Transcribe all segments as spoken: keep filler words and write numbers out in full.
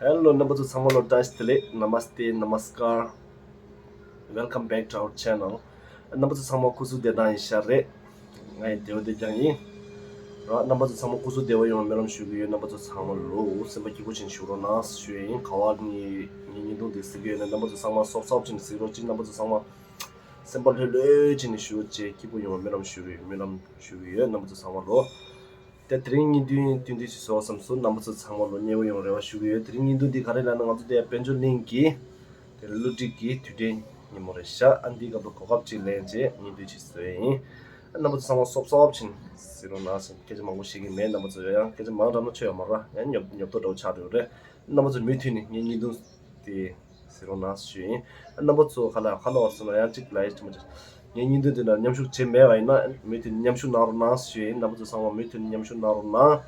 ཧེ་ལོ། རྣམ་པ་ཚོ་ཚང་མ་ལོ་བཀྲ་ཤིས་བདེ་ལེགས། Namaste, Namaskar. Welcome back to our channel. རྣམ་པ་ཚོ་ཚང་མ་སྐུ་གཟུགས་བདེ་ཐང་ཡིན་ཤག་རེད། ང་ཡི་བདེ་བོ་བདེ་རྐྱང་ཡིན། ར། རྣམ་པ་ཚོ་ཚང་མ་སྐུ་གཟུགས་བདེ་བོ་ཡོང་བའི་སྨོན་ལམ་ཞུ་གི་ཡོད། རྣམ་པ་ཚོ་ཚང་མ་ལོ་སེམས་པ་སྐྱིད་པོ་བྱས་ནས་བཞུགས་རོགས་གནང་ཞུ་ཡིན། ག་བ་ངའི་ངའི་བརྙན་ཐུང་འདི་གཟིགས་ཀྱི་ཡོད་ན་རྣམ་པ་ཚོ་ཚང་མ་སོབ་སོབ་བྱས་ནས་གཟིགས་རོགས་གྱིས། རྣམ་པ་ཚོ་ཚང་མ་སེམས་པ་ལྷོད་ལྷོད་བྱས་ནས་བཞུགས་བྱས་སྐྱིད་པོ་ཡོང་བའི་སྨོན་ལམ་ཞུ་གི་ཡོད། སྨོན་ལམ་ཞུ་གི་ཡོད། རྣམ་པ་ཚོ་ཚང་མ་ལོ། དེ་དེ་རིང་བརྙན་ཐུང་སྟོན་དུས་ཀྱི་བཟོ་བསམ་སོང་། རྣམ་པ་ཚོ་ཚང་མ་ལོ་མཉེས་པོ་ཡོང་རེ་བ་ཞུ་གི་ཡོད། དེ་རིང་བརྙན་ཐུང་འདི་ག་རེ་ལབ་ན། ང་ཚོ་དེ་དཔལ་འབྱོར་གླིང་གི་དེ་བསླུ་བྲིད་ཀྱི་དུས་དྲན་ཉིན་མོ་རེད་ཤག་ཨ་འདིའི་སྐབས་དུ་གོ་སྐབས་ཅིག་ལེན་རྗེས་བརྙན་ཐུང་ཅིག་བཟོས་ཡིན། རྣམ་པ་ཚོ་ཚང་མ་སོབ་སོབ་བྱས་ནས་གཟིགས་རོགས་གནང་ཟེར། སྐད་ཆ་མང་པོ་བཤད་ཀྱི་མེད། རྣམ་པ་ཚོ་ཡང་སྐད་ཆ་མང་དྲགས་ན་ཆོ་ཡོད་མ་རེད། ཡང་ཉོབ་ཉོབ་ཏོ་འདྲ་བོ་ཆགས་འགྲོ་གི་རེད། རྣམ་པ་ཚོ་མུ་མཐུད་ནས་ངའི་བརྙན་ཐུང་དེ་གཟིགས་རོགས་གནང་ཞུ་ཡིན། རྣམ་པ་ཚོ་ག་ལ་ག་ལ་བར་སོང་ན་ཡང་གཅིག་ལ་ཡིད་ཆེས་མ་བྱེད། ངའི་བརྙན་ཐུང་དེ་ལ་མཉམ་ཞུགས་བྱས་མེད་པ་ཡིན་ན་མུ་མཐུད་ནས་མཉམ་ཞུགས་གནང་རོགས་གནང་ཞུ་ཡིན། རྣམ་པ་ཚོ་ཚང་མ་མུ་མཐུད་ནས་མཉམ་ཞུགས་གནང་རོགས་གནང་།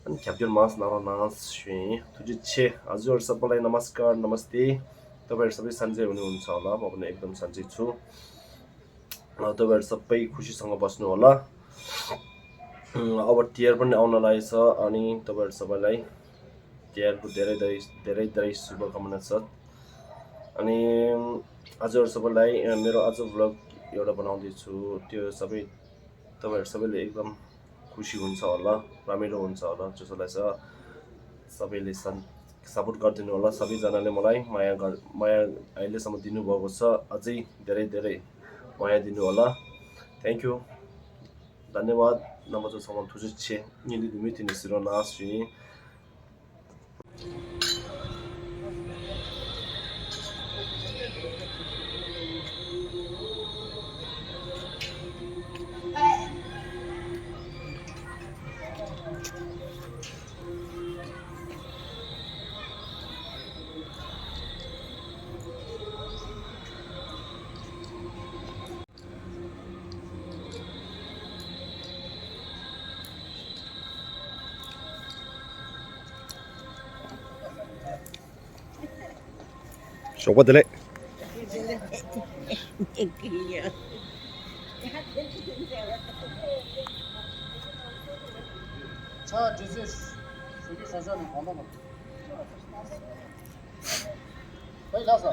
རྒྱབ་སྐྱོར་མང་ཙམ་གནང་རོགས་གནང་ཞུ་ཡིན། ཐུགས་རྗེ་ཆེ། आज और सबलाई नमस्कार, नमस्ते। तपाईँ सबै सन्चै हुनुहुन्छ होला? म पनि एकदम सन्चै छु। अ, तपाईँहरू सबै खुसी सँग बस्नु होला। उम्, अब तिहार पनि आउन लागेछ, अनि तपाईँहरू सबैलाई तिहारको धेरै धेरै, धेरै धेरै शुभकामना छ। अनि हजुरहरू सबैलाई, अ, मेरो आज भ्लग एउटा बनाउँदैछु, त्यो सबै तपाईँहरू सबैले एकदम खुसी हुन्छ होला, रमाइलो हुन्छ होला जस्तो लाग्छ। सबैले सन सपोर्ट गरिदिनु होला। सबैजनाले मलाई माया गर माया अहिलेसम्म दिनुभएको छ, अझै धेरै धेरै माया दिनु होला। Thank you. धन्यवाद। རྣམ་པ་ཚོ་ཚང་མ་ཐུགས་རྗེ་ཆེ། བརྙན་ཐུང་འདི་མུ་མཐུད་ནས་གཟིགས་རོགས་གནང་ཞུ་ཡིན། ཞོགས་པ་བདེ་ལེགས། ཚ་དྲི་ཚེ་ཞུ་རྒྱུ་ས་ས་ནས་གོང་ཐོག་ལ། ཕའི་ལགས་སོ།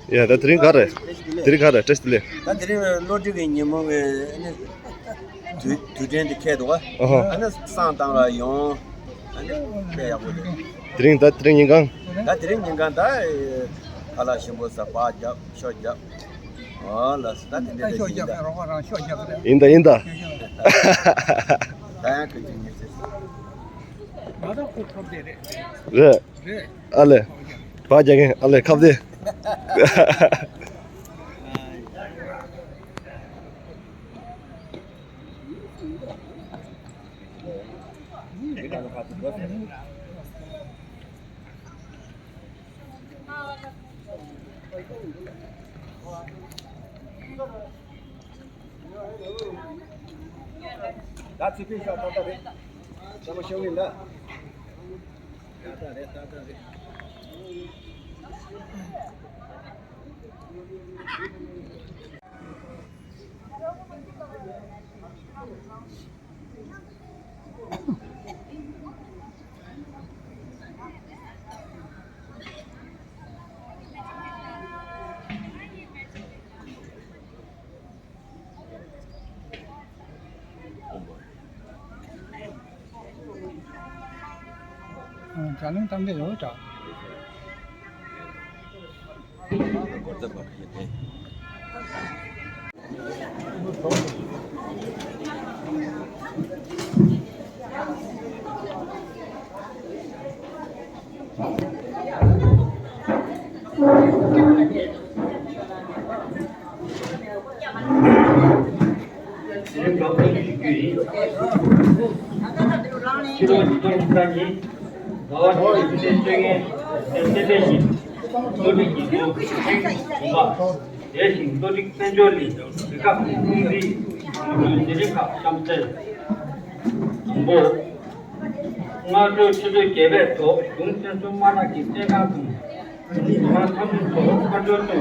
ཡ། ད་དེ་རིང་ག་རེ། དེ་རིང་ག་རེ་བཀྲ་ཤིས་བདེ་ལེགས། ད་དེ་རིང་བློ་གྲོས་ཀྱི་ཉིན་མོ་གི་ཨ་ནི་དུས་དུས་དྲན་དེ་འཁེལ་འདུག་ག་ཨ་ཧ། ཨ་ནི་བསང་བཏང་ལ་ཡོང་། ཨ་ནི་དཔེ་ཡག་པོ་རེད། དེ་རིང་ད་དེ་རིང་ཉིན་གང་། ད་དེ་རིང་ཉིན་གང་ད་ཁ་ལག་ཞིམ་པོ་ཟ། པར་རྒྱབ། ཤོ་རྒྱབ། ཨོ་ལགས་སོ། ད་དེ་འདྲ་ད་ཤོ་རྒྱབ་ཡིན། ད་རོགས་པ་རང་ཤོ་རྒྱབ་རེད། ཡིན་ད་ཡིན་ད། ཤོ་རྒྱབ་རེད། ད་ཡང་ཁ་ཅིག་ཉེར་ཚེ་ང་ད་ཁོ་ཁོ་བསྡད་རེད། རེད། རེད། ཨ་ལེ། ཕར་རྒྱག་མཁན། ཨ་ལེ། ཁ་བདེ། ད་ཚེ་འཕེལ་ཤག་ཏག་ཏག་རེད། ཚང་མ་ཤོག་ངེས་ད། ཏག་ཏག་རེད། ཏག་ཏག་རེད། ཨ། ད་ལན་གཏམ་དེ་ཡོད་ད། དེ་རིང་འགྲོ་ཕན་གྱི་རྒྱུ་ཡིན། ཕྱི་ལོ་ཉིས་སྟོང་ཉི་ཤུ་རྩ་གཉིས། ཟླ་བ་གཅིག་གི་ཕྱི་ཚེས་བཅོ་ལྔ། ཚེས་ཚེས་པའི་ཉིན། བློ་གྲོས་ཀྱི་ལོ་ཐེངས་དགུ་པ། དེ་བཞིན་བློ་གྲོས་བཙན་བྱོལ་གླིང་རྒྱལ་ཁབ་ཀྱི་ཀུང་ཟིའི་ཞབས་དྲུང་ཟི་ལིང་ཁ་གཤམ་གསལ་དང་པོ། སྔ་དྲོའི་ཆུ་ཚོད་བརྒྱད་པའི་ཐོག་གཞུང་བཙན་བཟུང་དམར་ནག་གི་བཙོན་ཁང་དུ་མི་མང་ཚོགས་ཆུང་ཚོགས་ཕར་འགྲོ་དོན།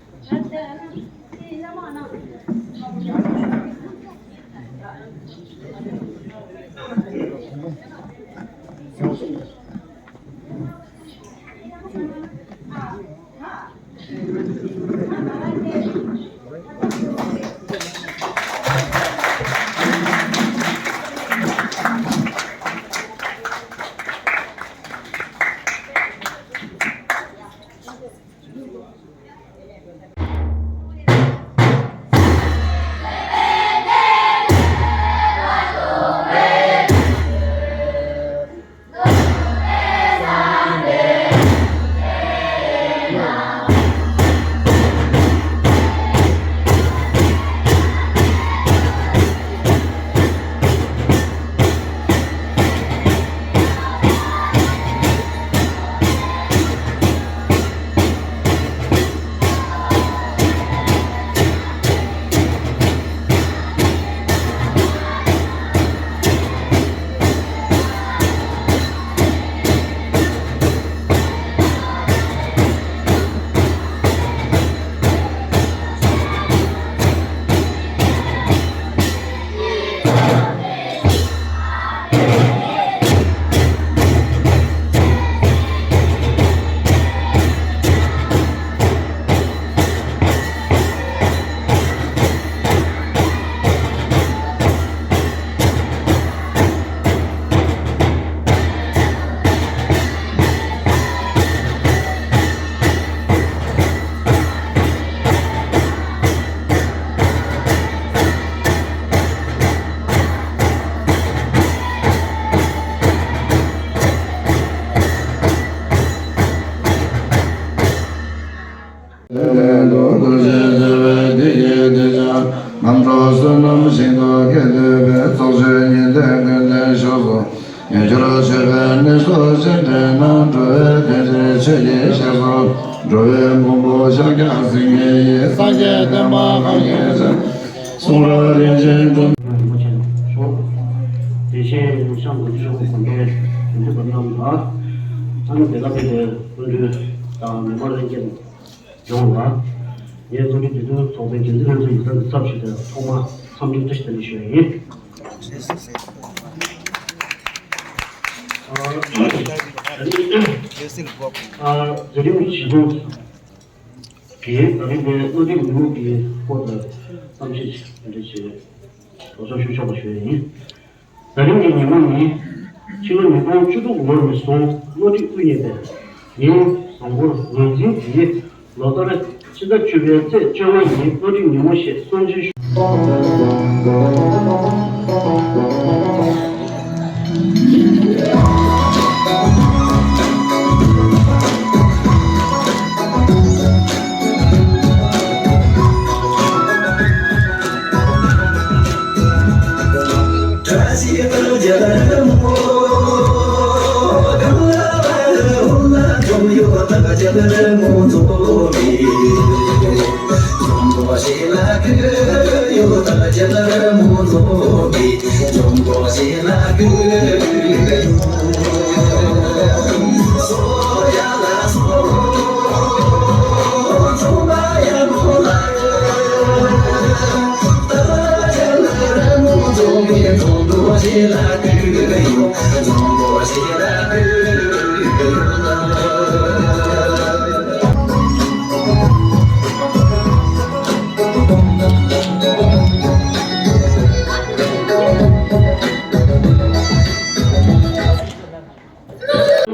ལམ་འགྲོ་བསོད་ནམས་ཤིན་ཏུ་དགེ་འདུན་པའི་ཚོགས་ཆེན་ཉིན་ལྟར་ཀུན་ལྡན་ཤོག་སོ། ཉེ་ཆར་མཆོད་པའི་གནས་སུ་སྤྱན་འདྲེན་གནང་། འགྲོ་བའི་ཕན་བདེ་ཆོས་ཀྱི་ཞབས་སོར། འགྲོ་བའི་མགོན་པོ་ཤཱཀྱ་སེང་གེ་ཡིས། སངས་རྒྱས་བསྟན་པ་གང་གི་ཚེ། གསུང་རབ་རིན་ཆེན་འབྱུང་། རིན་པོ་ཆེ་མཆོག་དེ་བཞིན་ཤང་དགོན་ཆོས་སྐུ་དགོན་པའི་དགོན་སྡེ་པ་རྣམས་དང་། ཨ་ནི་དེ་ག་ཕེབས་པའི་སྐུ་མགྲོན་དང་མི་མང་ལྷན་རྒྱས་ཡོངས་ལ། ངས་བློ་གྲོས་བདེ་སྡུག་ཚོགས་པའི་འགན་འཛིན་ལྷན་ཚོགས་ཡིག་ཚང་གི་ཚབ་ཞུས་ཏེ་ཐོག་མར་འཚམས་འདྲི་བཀྲ་ཤིས་བདེ་ལེགས་ཞུ་ཡ་ཡིན། ཨ་ནི་ཨ་མཛད་རིམ་ཇི་བཞིན་གྱི་ད་རིང་འདིར་བློ་གྲོས་ཉིན་མོ་གི་སྐོར་དུ་བསམ་ཚུལ་དེ་འདྲ་ཞིག་ལྡོག་ཕྱོགས་ཞུ་ཆོག་པ་ཞུ་ཡ་ཡིན། ད་རིང་གི་ཉིན་མོ་ནི་ཕྱི་ལོ་ཉིས་སྟོང་བཅུ་དྲུག་ལོར་ནས་བཟུང་བློ་གྲོས་དབུ་བརྙེས་པའི་ཉིན་བཟང་པོར་ངོས་འཛིན་གྱིས་ལོ་ལྟར་ཕྱི་ཟླ་བཅུ་པའི་ཚེས་བཅོ་ལྔ་ཉིན་བློ་གྲོས་ཉིན་མོ་ཞེས་སྲུང་བརྩི་ཞུ།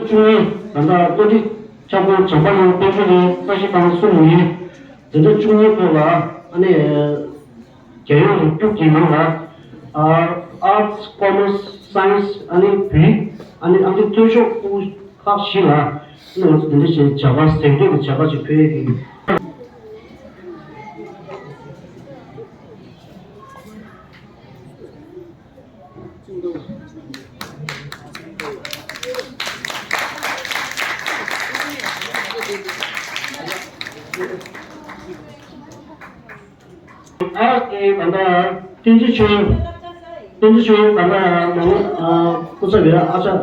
བཅུ་གཉིས། ད་ལྟ་བློ་གྲོས་ཁྱབ་ཁོངས་བྱམས་པ་ཡང་དཔལ་འབྱོར་ལས་བཀྲ་ཤིས་ཐང་གསུམ་ཡིན། འཛིན་གྲྭ་བཅུ་གཉིས་པོ་ལ་ཨ་ནི་རྒྱལ་ཡོངས་རིགས་རྒྱུད་ཀྱི་ནང་ལ་Arts, Commerce, Science ཨ་ནི་བོད་ཨ་ནི་ཨ་ནི་མཐོ་ཤོས་ཁག་ཁག་ཞིག་ལ་ཨ་ནི་ང་ཚོ་འདི་འདྲ་ཞིག་བྱ་དགའ་གཟེངས་བསྟོད་ཀྱི་བྱ་དགའ་ཞིག་ཕུལ་ཡས་ཀྱི། ཨ་ཨེ་ད་ལྟ་བསྟན་འཛིན་ཆོས། བསྟན་འཛིན་ཆོས་ད་ལྟ་མ་ནི་ཨ་སྐུ་ཚབ་ཡོད་ཨ་ཅག་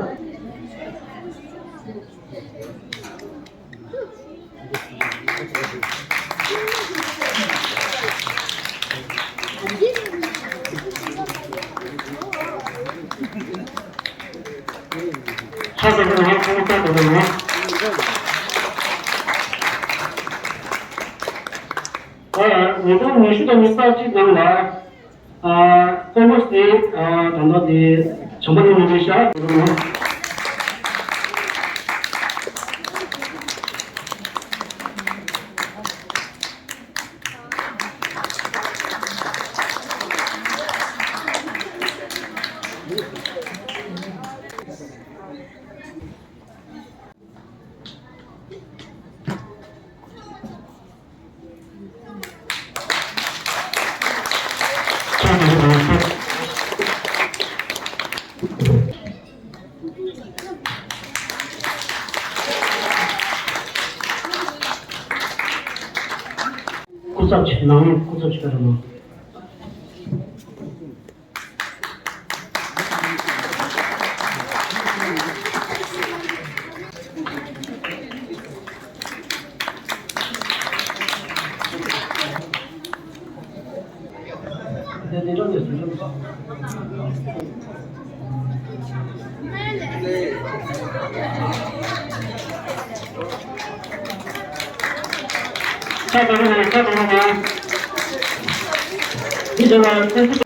ཆ་ཚང་བ་ཁོང་ཚོ་ལ་ཨ་ཉིས་སྟོང་ཉི་ཤུ་དང་ཉི་ཤུ་རྩ་གཅིག་ནང་ལ། ཨ། ཀོ་མར་སི་དེ། ཨ། ད་ལྟ་དེ་བྱམས་པ་ལུང་ནས་རེད་ཤག་སྐུ་ཚབ་ཆེ་ནང་མི་སྐུ་ཚབ་ཆེ་རེད་མོ། ཁྱེད་ཀྱི་ལ་ཐུགས་རྗེ་ཆེ། ཐུགས་རྗེ་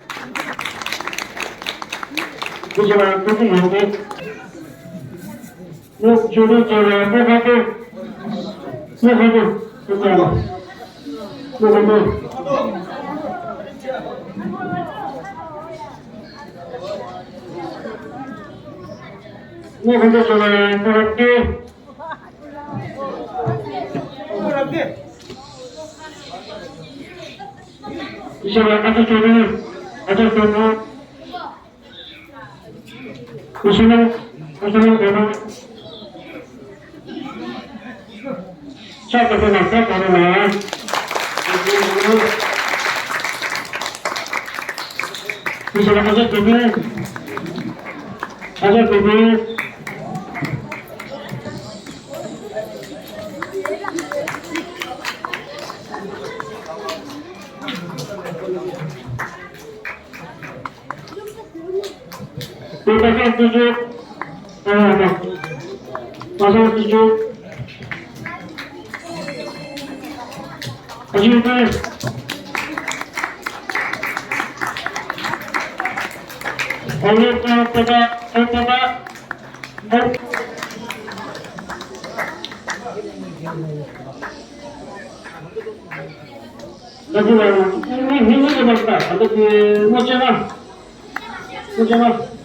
ཆེ་ལ་ཐུགས་རྗེ་ཡོད་དེ། ནུབ་ཆུ་རུ་ཆུ་རུ་ནུབ་ཧ་ཏུ། ནུབ་ཧ་ཏུ། ཐུགས་རྗེ་ལ། ནུབ་ཧ་ཏུ། ནུབ་ཧ་ཏུ་ཆུ་རུ་ནུབ་ཧ་ཏུ། ཨི་ཤ་ར་ཨ་ཅག་ཆོས་སྒྲོན། ཨ་ཅག་ཆོས་སྒྲོན། ཨི་ཤ་ར་ཨ་ཅག་ཆོས་སྒྲོན། ཕྱག་དེ་ཕུལ་ན་ཕྱག་ག་རེ་ན། ཨི་ཤ་ར་ཨ་ཅག་ཆོས་སྒྲོན། ཨ་ཅག་ཆོས་སྒྲོན། པ་སངས་སྲིད་སྐྱོང་། ཨ་ནི་པ་སངས་སྲིད་སྐྱོང་། ཨ་ཅེ་ཏི། ཨ་ནི་པ་པ་པ་པ་པ། ད་དེ་ལ་མི་མི་མི་མི་མ་ད་ད་དེ་མོ་ཅན་ན་མོ་ཅན་ན།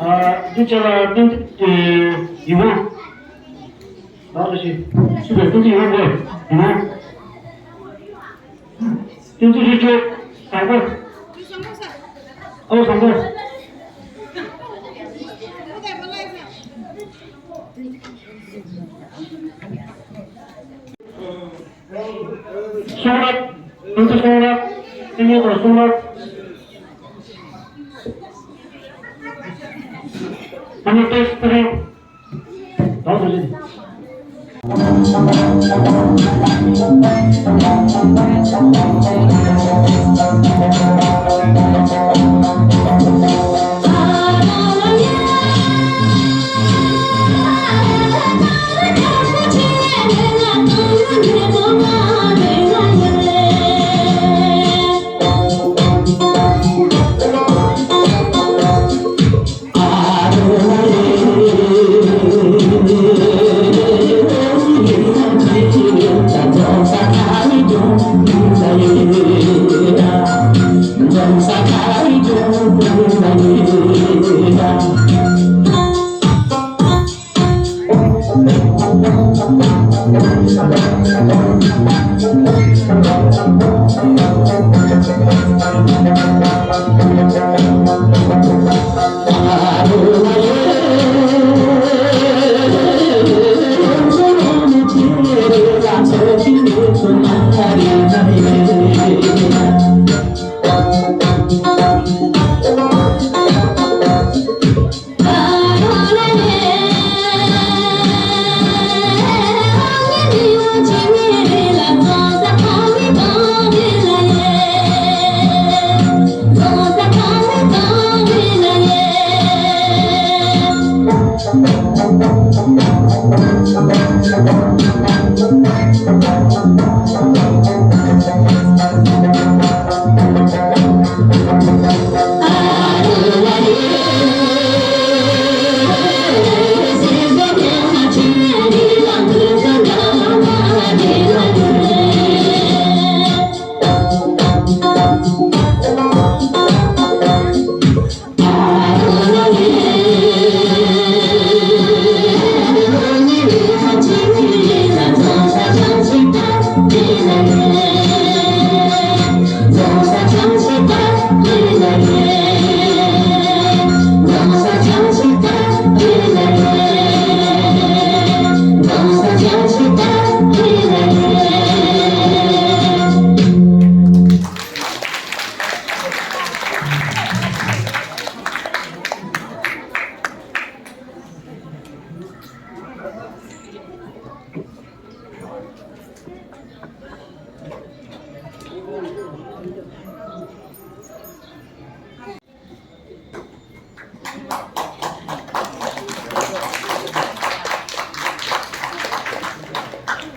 ཨ། འདི་ཆ་ལ་བསྟན་འཛིན་ཡིད་འོང་། ད་ལ་ཞིག་ཆུ་བའི་བསྟན་འཛིན་ཡིད་འོང་དེ་ཡིད་འོང་། བསྟན་འཛིན་རི་ཆོས་བཟང་པོ། ཨོ་བཟང་པོ། གསུང་རབ། བསྟན་འཛིན་གསུང་རབ། བསྟན་འཛིན་གསུང་རབ། ཨ་ནི་ཏོག་ཙམ། ད་དུ་ཞིག་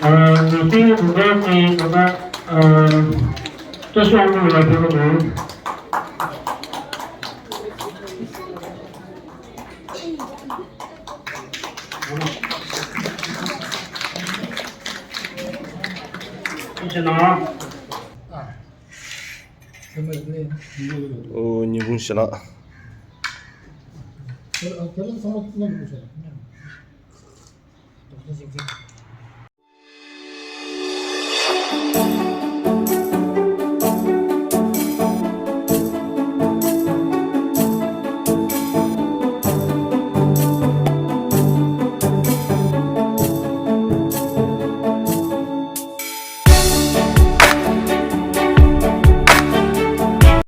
ཨ། ནུས་ཆེན་དགུན་ཁང་གི་དགོན་པ། ཨ། བཀྲ་ཤིས་དབང་མོ་ལགས་ཕེབས་ཀྱི་འདུག་ཨ། ཨོ། ཉིན་གུང་ཞེ་ལགས།